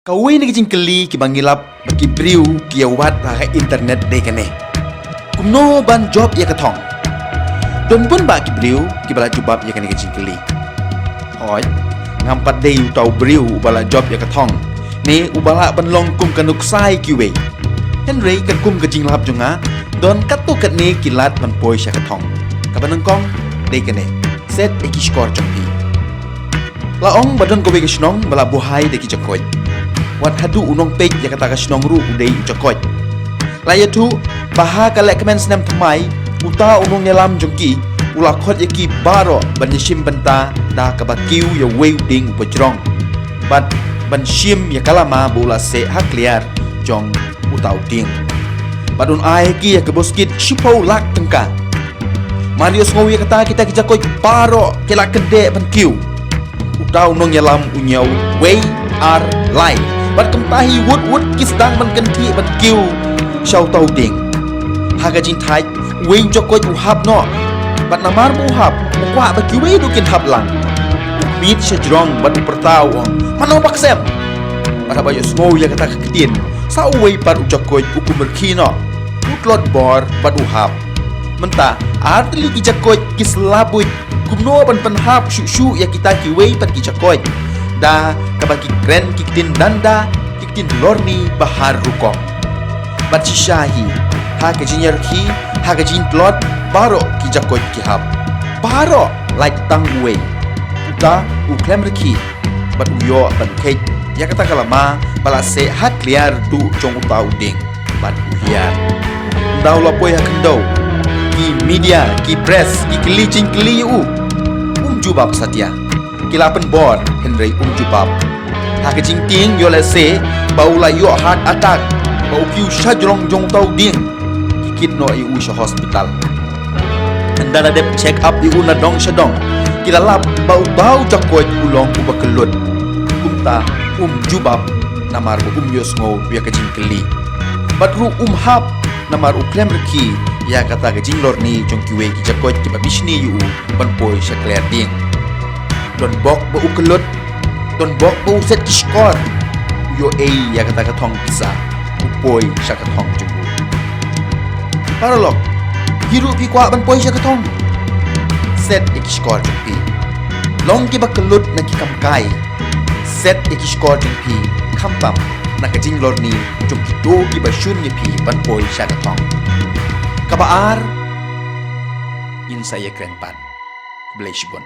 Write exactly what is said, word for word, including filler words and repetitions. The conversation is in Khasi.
Kawei na ki jingkylli kiba ngi lap ba ki briew ki ïa wad ha ka internet dei kane: kumno ban jop ïa ka thong? Don bun bah ki briew kiba la jubab ïa kane ka jingkylli. Hooid, ngam pat dei uta u briew uba la jop ïa ka thong, ne uba lah ban long kum ka nuksa ïa kiwei. Hynrei katkum ka jinglap jong nga, don katto katne ki lad ban poi sha ka thong. Kaba nyngkong dei kane: set ïa ki shkor jong phi. La ong ba don kawei ka shnong ba la buhai da ki jakoit. Wat haduh u nongpeit ïa kata ka shnong ruh u dei u jakoit. La ïathuh ba ha ka lehkmen snem thymmai, uta u nongïalam jong ki u la khot ïa ki baroh ban ïashim bynta da kaba kiew ïa uwei u dieng uba jrong, bad ban shim ïa ka lama ba u la seh ha kliar jong uta u dieng, bad un ai ha ki ïa ka buskit shiphew lak tyngka. Mar ïohsngew ïa kata, kita ki jakoit baroh ki la kyndeh ban kiew. Uta u nongïalam u ñiew wei, ar, lai, bad kumta hi wut wut ki sdang ban kynthih ban kiew sha uta u dieng. Ha ka jingthait, uwei u jakoit u hap noh, bad namar ba u hap, u kwah ba kiwei ruh kin hap lang. U miet sha jrong bad u pyrta u ong: "Mano ba ksem?" Bad haba ïohsngew ïa kata ka ktien, sa uwei pat u jakoit u kum rkhie noh. U tlot bor bad u hap. Mynta ar tylli ki jakoit ki sla buit kumno ban pynhap shuh shuh ïa kita kiwei pat ki jakoit da kaba ki kren ki ktien danda, ki ktien lorni ba har rukom. Bad shisha hi, ha ka jingïarkhie, ha ka jingtlot, baroh ki jakoit ki hap. Baroh lait tang uwei. Uta u khlem rkhie bad u ïoh ban kheit ïa kata ka lama ba la seh ha kliar duh jong uta u dieng, bad u hiar. Ynda u la poi ha khyndew, ki media, ki press ki kylli jingkylli ïa u. Um jubab satia. Ki la pynbor hynrei um jubab. Ha ka jingtieng ïoh lehse ba u la ïoh heart attack, ba u kiew sha jrong jong uta u dieng, ki kit noh ïa u sha hospital. Ynda la dep check up ïa u na dong sha dong, ki la lap ba uta u jakoit u long uba kyllut. Kumta um jubab namar ba um ïohsngew ïa ka jingkylli. Bad ruh um hap namar u khlem rkhie ïa kata ka jinglorni jong kiwei ki jakoit kiba bishni ïa u ban poi sha kliar dieng. Don bok ba u kyllut, don bok ba u set ki shkor. U ïoh ei ïa kata ka thong pisa, u poi sha ka thong jong u. Paralok, phi ruh phi kwah ban poi sha ka thong? Set ïa ki shkor jong phi. Long kiba kyllut na ki kam kai. Set ïa ki shkor jong phi, khamtam na ka jinglorni jong kito kiba shun ïa phi ban poi sha ka thong. Kaba ar, ngin sa ïakren pat. Khublei shibun.